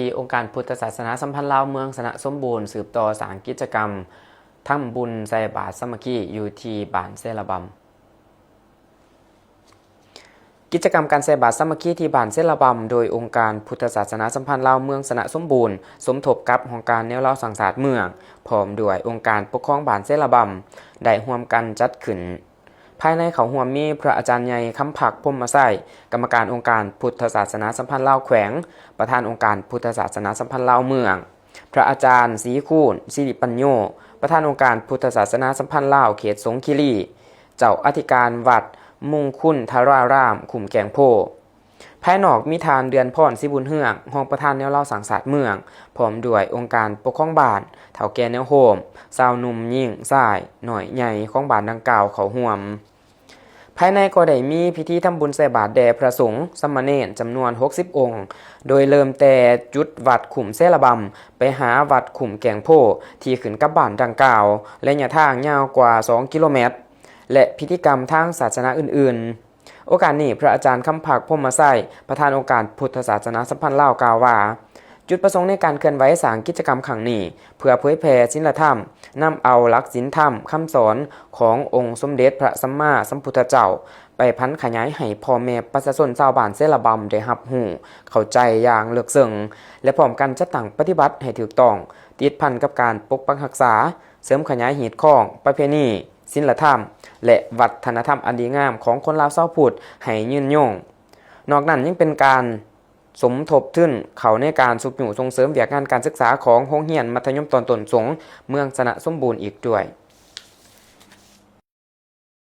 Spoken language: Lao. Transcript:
ທີ່ອົງການພຸດທະສາສະໜາສຳພັນລາວເມືອງຊະນະສົມບູນ ສືບຕໍ່ສ້າງກິດຈະກຳທຳບຸນໃສ່ບາດສາມັກຄີຢູ່ທີ່ບ້ານເຊລະບຳ. ກິດຈະກຳການໃສ່ບາດສາມັກຄີທີ່ບ້ານເຊລະບຳ ໂດຍອົງການພຸດທະສາສະໜາສຳພັນລາວເມືອງຊະນະສົມບູນ ສົມທົບກັບຫ້ອງການແນວລາວສ້າງຊາດເມືອງ ພ້ອມດ້ວຍອົງການປົກຄອງບ້ານເຊລະບຳ ໄດ້ຮ່ວມກັນຈັດຂຶ້ນ. ພາຍໃນເຂົ້າຮ່ວມມີພະອາຈານໃຫຍ່ ຄຳພັກ ພົມມະໄຊ ກຳມະການອົງການພຸດທະສາສະໜາສຳພັນລາວແຂວງ, ປະທານອົງການພຸດທະສາສະໜາສຳພັນລາວເມືອງ, ພະອາຈານ ສີຄູນ ສິລິປັນໂຍ ປະທານອົງການພຸດທະສາສະໜາສຳພັນລາວເຂດສົງຄີລີ, ເຈົ້າອະທິການວັດມຸງຄຸນທະຣາຣາມ ຄຸ້ມແກ້ງໂພ. ພາຍນອກມີທ່ານ ເດືອນພອນ ສີບຸນເຮືອງ ຮອງປະທານແນວລາວສ້າງຊາດເມືອງ ພ້ອມດ້ວຍອົງການປົກຄອງບ້ານ, ເຖົ້າແກ່ແນວໂຮມ, ຊາວໜຸ່ມ, ຍິງ, ຊາຍ, ນ້ອຍ, ໃຫຍ່ ຂອງບ້ານດັ່ງກ່າວເຂົ້າຮ່ວມ. ພາຍໃນກໍໄດ້ມີພິທີທຳບຸນໃສ່ບາດແດ່ພະສົງ, ສາມະເນນ ຈຳນວນຫົກສິບອົງ, ໂດຍເລີ່ມແຕ່ຈຸດວັດຄຸ້ມເຊລະບຳ ໄປຫາວັດຄຸ້ມແກ້ງໂພ ທີ່ຂຶ້ນກັບບ້ານດັ່ງກ່າວ, ໄລຍະທາງຍາວກວ່າສອງກິໂລແມັດ ແລະ ພິທີກຳທາງສາສະໜາອື່ນໆ. ໂອກາດນີ້ ພະອາຈານ ຄຳພັກ ພົມມະໄຊ ປະທານອົງການພຸດທະສາສະໜາສຳພັນລາວ ກ່າວວ່າ ຈຸດປະສົງໃນການເຄື່ອນໄຫວສ້າງກິດຈະກຳຄັ້ງນີ້ ເພື່ອເຜີຍແຜ່ສິນລະທຳ, ນຳເອົາຫຼັກສິນທຳ, ຄຳສອນຂອງອົງສົມເດັດພະສຳມາສຳພຸດທະເຈົ້າ ໄປຜັນຂະຫຍາຍໃຫ້ພໍ່ແມ່ປະຊາຊົນຊາວບ້ານເຊລະບຳໄດ້ຮັບຮູ້ເຂົ້າໃຈຢ່າງເລິກເຊິ່ງ ແລະ ພ້ອມກັນຈັດຕັ້ງປະຕິບັດໃຫ້ຖືກຕ້ອງ, ຕິດພັນກັບການປົກປັກຮັກສາ, ເສີມຂະຫຍາຍຮີດຄອງ, ປະເພນີ, ສິນລະທຳ ແລະ ວັດທະນະທຳອັນດີງາມຂອງຄົນລາວຊາວພຸດໃຫ້ຍືນຍົງ. ນອກນັ້ນຍັງເປັນການ ສົມທົບທຶນເຂົ້າໃນການຊຸກຍູ້ສົ່ງເສີມວຽກງານການສຶກສາຂອງໂຮງຮຽນມັດທະຍົມຕອນຕົ້ນສົງເມືອງຊະນະສົມບູນອີກດ້ວຍ.